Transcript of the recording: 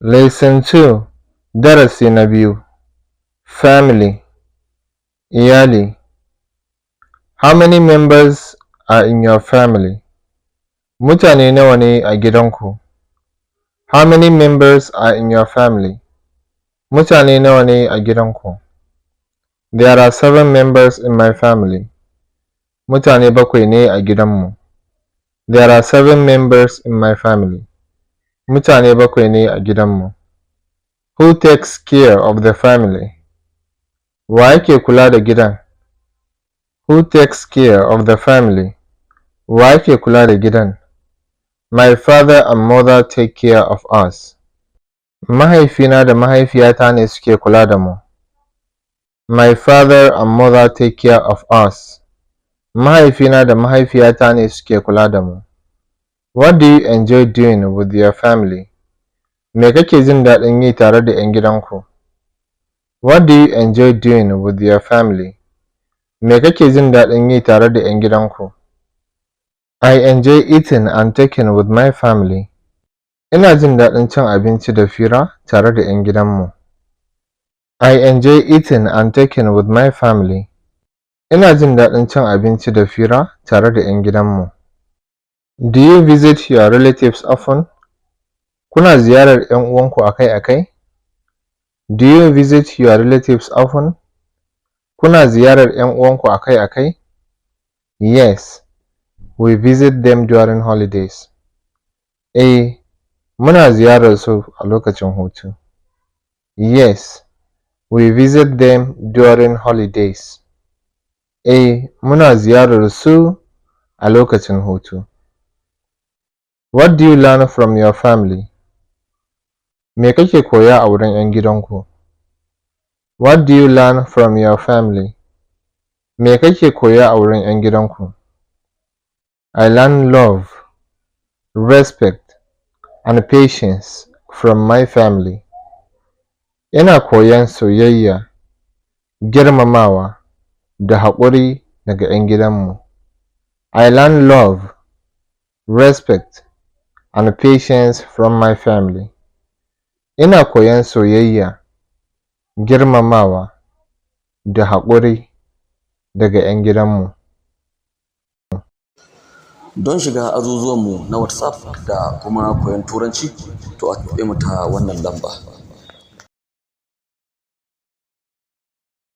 Lesson 2, Darasi na biyu. Family, Iyali. How many members are in your family? Mutane nawa ne a gidanku? How many members are in your family? Mutane nawa ne a gidanku? There are seven members in my family. Mutane bakwai ne a gidanmu. There are seven members in my family. Mutane bakwai ne a gidanmu. Who takes care of the family? Wa yake kula da gidan? Who takes care of the family? Wa yake kula da gidan? My father and mother take care of us. Mahaifina da mahaifiyata ne suke kula da mu. My father and mother take care of us. Mahaifina da mahaifiyata ne suke kula da mu. What do you enjoy doing with your family? Me kake jin daɗin yi tare da 'yan gidanku? What do you enjoy doing with your family? Me kake jin daɗin yi tare da 'yan gidanku? I enjoy eating and talking with my family. Ina jin daɗin cin abinci da fira tare da 'yan gidanmu. I enjoy eating and talking with my family. Ina jin daɗin cin abinci da fira tare da 'yan gidanmu. Do you visit your relatives often? Kuna ziyarar 'yan uwanku akai-akai? Do you visit your relatives often? Kuna ziyarar 'yan uwanku akai-akai? Yes, we visit them during holidays. Eh, muna ziyarar su a lokacin hutu. Yes, we visit them during holidays. Eh, muna ziyarar su a lokacin hutu. What do you learn from your family? Me kake koya a wurin 'yan gidanku? What do you learn from your family? Me kake koya a wurin 'yan gidanku? I learn love, respect, and patience from my family. Ina koyon soyayya, girmamawa, da haƙuri daga 'yan gidanmu. I learn love, respect, and patience from my family. Ina koyon soyayya, girmamawa, da haƙuri daga 'yan gidanmu. Don shiga azuzuwanmu na WhatsApp da kuma koyon Turanci, to a tuntuɓe mu ta wannan lamba.